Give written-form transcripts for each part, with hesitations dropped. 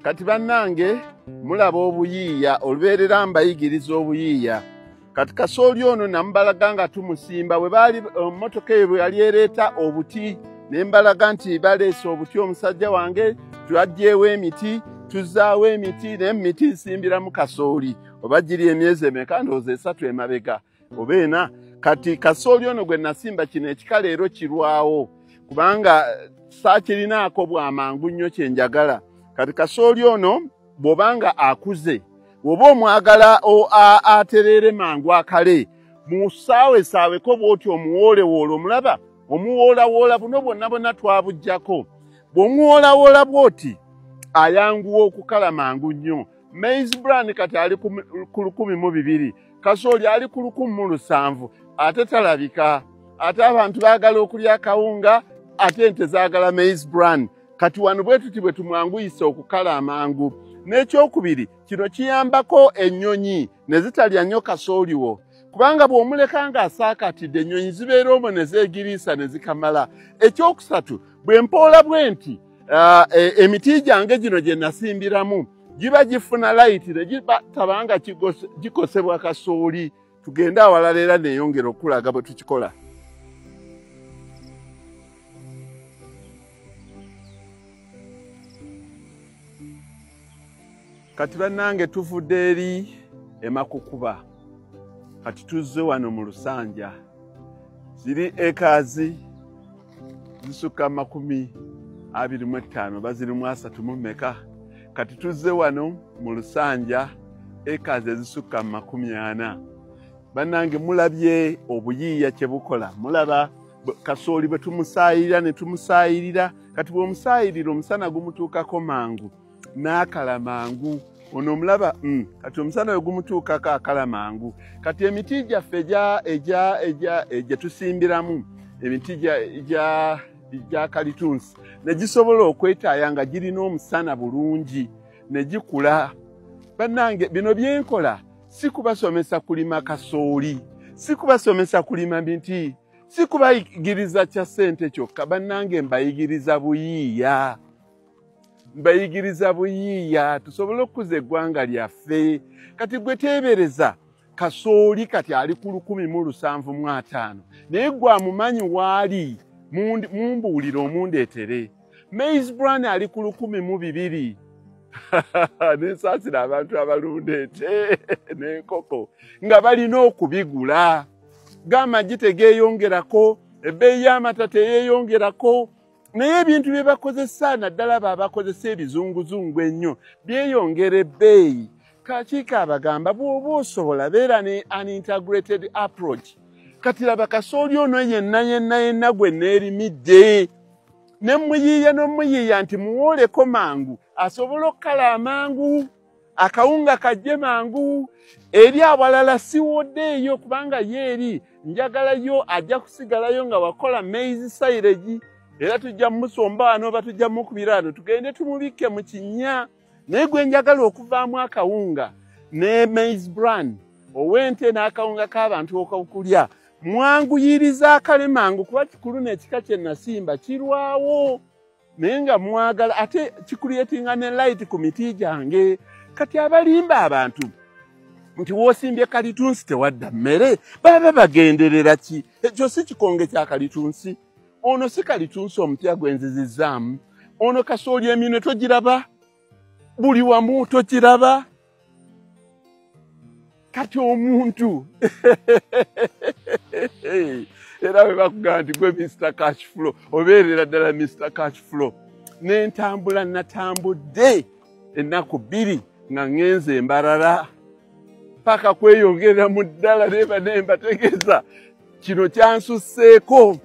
Kati bannange mulaba obuyiiya, olubeerera mbayigiriza obuyiiya. Kati kasooli ono namubalaga nga tumusimba, bwe baali emmotoka eyo bwe yali ereeta obuti, ne mbalaga nti baleese obuti omusajja wange, twaggyewo emiti, tuzzaawo emiti, naye mu miti nsimbiramu kasooli. Oba giri emyezi emeka, ndowooza 3 emabega oba 4. Kati kasooli ono gwe nasimba kino ekika leero kirwawo, kubanga saakirinaako bwamangu nnyo kye njagala. Kati kasooli ono bw'obanga akuze, bw'oba omwagala atereere mangu akale, musaawesaaweko bw'oti omuwoolewoole, omulaba omuwoolawoola buno bwonna bwonna twabuggyako. Bw'omuwoolawoola bw'oti ayanguwa okukala mangu nnyo. Maize bran kati ali ku 1,002, kasooli ali ku 1,700, ate talabika. Ate abantu baagala okulya akawunga, ate ente zaagala maize bran. Kati wano bwe tuti bwe tumwanguyisa okukala amangu. N'ekyokubiri, kino kiyambako ennyonyi ne zitalya nnyo kasooliwo, kubanga bw'omuleka ng'asaakatidde ennyonyi zibeera omwo ne zeegiriisa ne zikamala. Ekyokusatu, bwe mpoola bwe nti emiti gyange gino gye nasimbiramu giba gifuna layiti ne gitabanga gikosebwa kasooli. Tugende awalala era neeyongera okulaga bwe tukikola. Kati bannange tuvudde eri Emakukuba, kati tuzze wano mu Lusanja. Ziri ekaazi zisukka 25 bazirimu 30 mu mmeka. Kati tuzze wano mu Lusanja ekaazi ezisukka 40. Bannange mulabye obuyiiya kye bukola, mulaba kasooli bwe tumusaayirira ne tumusaayirira. Kati bw'omusaayirira omusana gumutuukako mangu n'akala mangu. Ono omulaba kati omusana we gumutuukako akala mangu. Kati emiti gyaffe gye tusimbiramu, emiti gya kalitunsi ne gisobola okwetaaya nga girina omusana bulungi ne gikula. Bannange bino byenkola si kubasomesa kulima kasooli, si kubasomesa kulima miti, si kubayigiriza kya ssente kyokka. Bannange mbayigiriza buyiiya, mbayigiriza buyiiya tusobole okukuza eggwanga lyaffe. Kati gwe teebereza kasooli kati ali ku 1,750, naye gwe amumanyi waali, mumbuulire omundeetere. Maize bran ali ku 1,002. Nensaasira abantu abalunda ente n'enkoko nga balina okubigula. G'amagi tegeeyongerako, ebbeeyi y'amata teyeeyongerako, naye ebintu bye bakozesa naddala baabakozesa ebizunguzungu ennyo byeyongera ebbeeyi. Kakiiko abagamba bw'oba osobola beera ne an integrated approach. Kati laba kasooli ono yenna yenna yenna gwe neerimidde ne muyiiya n'omuyiiya nti muwooleko mangu asobole okukala amangu, akawunga kajje mangu. Eri awalala siwoddeeyo, kubanga ye eri njagalayo ajja kusigalayo nga wakola maize silage, era tujja musomba wano oba tujja mukubira wano tugende tumubikke mu kinnya. Naye gwe njagala okuvaamu akawunga ne maize bran ow'ente n'akawunga k'abantu okulya, mwanguyiriza akale mangu, kuba kikulu n'ekika kye nasimba kirwawo, naye nga mwagala ate kikuliyetinga ne light ku miti gyange. Kati abalimba abantu nti w'osimbye kalitunsi tewadda mmere, baba bagenderera ki? Ekyo si kikonge kya kalitunsi. Ono si kalitunsi omupya gwe nzizizzaamu. Ono kasooli eminwe togiraba, buli wamu tokiraba. Kati omuntu era bwe bakugamba nti gwe Mr. Cash Flow, obeerera ddala Mr. Cash Flow. N'entambula natambudde ennaku 2 nga ŋŋenze Embarara paka kweyongerera mu ddala, neba ne mbategeeza kino kyansusseeko.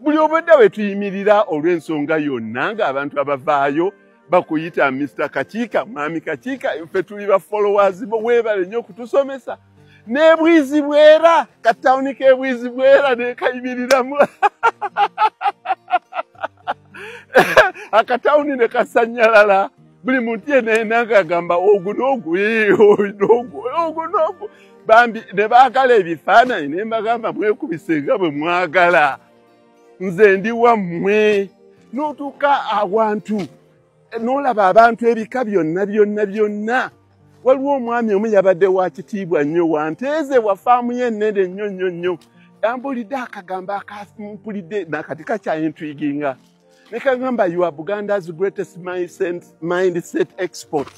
Buli obwedda we tuyimirira olw'ensonga yonna ng'abantu abavaayo bakuyita Mr. Kakiika, Mwami Kakiika, ffe tuli ba followers bo, weebale nnyo okutusomesa. N'ebwizi bwera, katawuni k'ebwizi bwera nekayimiriramu akatawuni ne kasannyalala. Buli muntu yenna yenna ng'agamba ogu n'ogu, n'ogu, ogu n'ogu. Bambi ne baagala ebifaananyi ne mbagamba mwekubise nga bwe mwagala, nze ndi wammwe. N'otuuka awantu N'olaba abantu ebika byonna byonna byonna. Waliwo omwami omu yabadde wa kitiibwa nnyo, wanteeze wa faamu ye ennene nnyo nnyo nnyo. Yambulidde akagambo akampulidde nakati kakyaintriguinga, ne kagamba, "You are Buganda's greatest mindset export."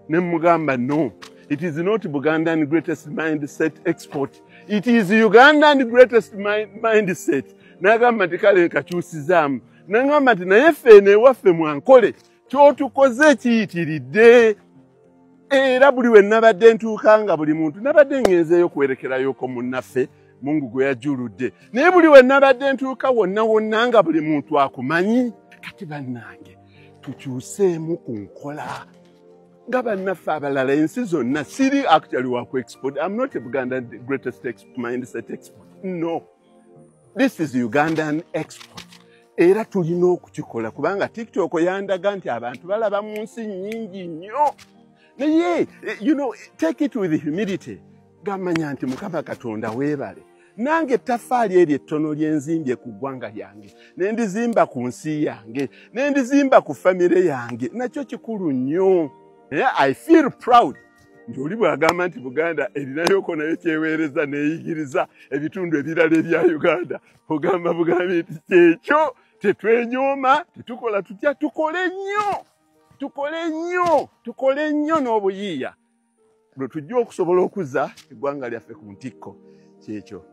Ne mugamba, "No, it is not Bugandan greatest mindset export, it is Ugandan greatest mindset." N'agamba nti kale nkakyusizaamu. N'agamba nti naye ffe eno ewaffe mwankole kyotukoze kiyitiridde. Era buli we nabadde ntuuka nga buli muntu nabadde ngenzeeyo kuwerekerayoko munnaffe Mungu gwe yajuludde, naye buli we nabadde ntuuka wonna wonna nga buli muntu akumanyi. Kati bannange, tukyuseemu ku nkola nga bannaffe abalala ensi zonna. Siri actually wa ku export. I'm not a Buganda greatest mindset export, no, this is Ugandan export. Era tulina okukikola kubanga TikTok yandaga nti abantu balaba mu nsi nnyingi nnyo. Naye take it with humility, gamanya nti Mukama Katonda weebale, nange ettaffaali eryo ettono lyenzimbye ku ggwanga lyange, ne ndizimba ku nsi yange, ne ndizimba ku famire yange, nakyo kikulu nnyo. Naye I feel proud nti oli bw'agamba nti Buganda erinayoko nayo kyeweereza neeyigiriza ebitundu ebirala ebya Uganda, ogamba bugambi nti kyekyo. Tetwenyooma, tetukola tutya, tukole nnyo, tukole nnyo, tukole nnyo n'obuyiiya lwe tujja okusobola okuzza eggwanga lyaffe ku ntikko. Kyekyo.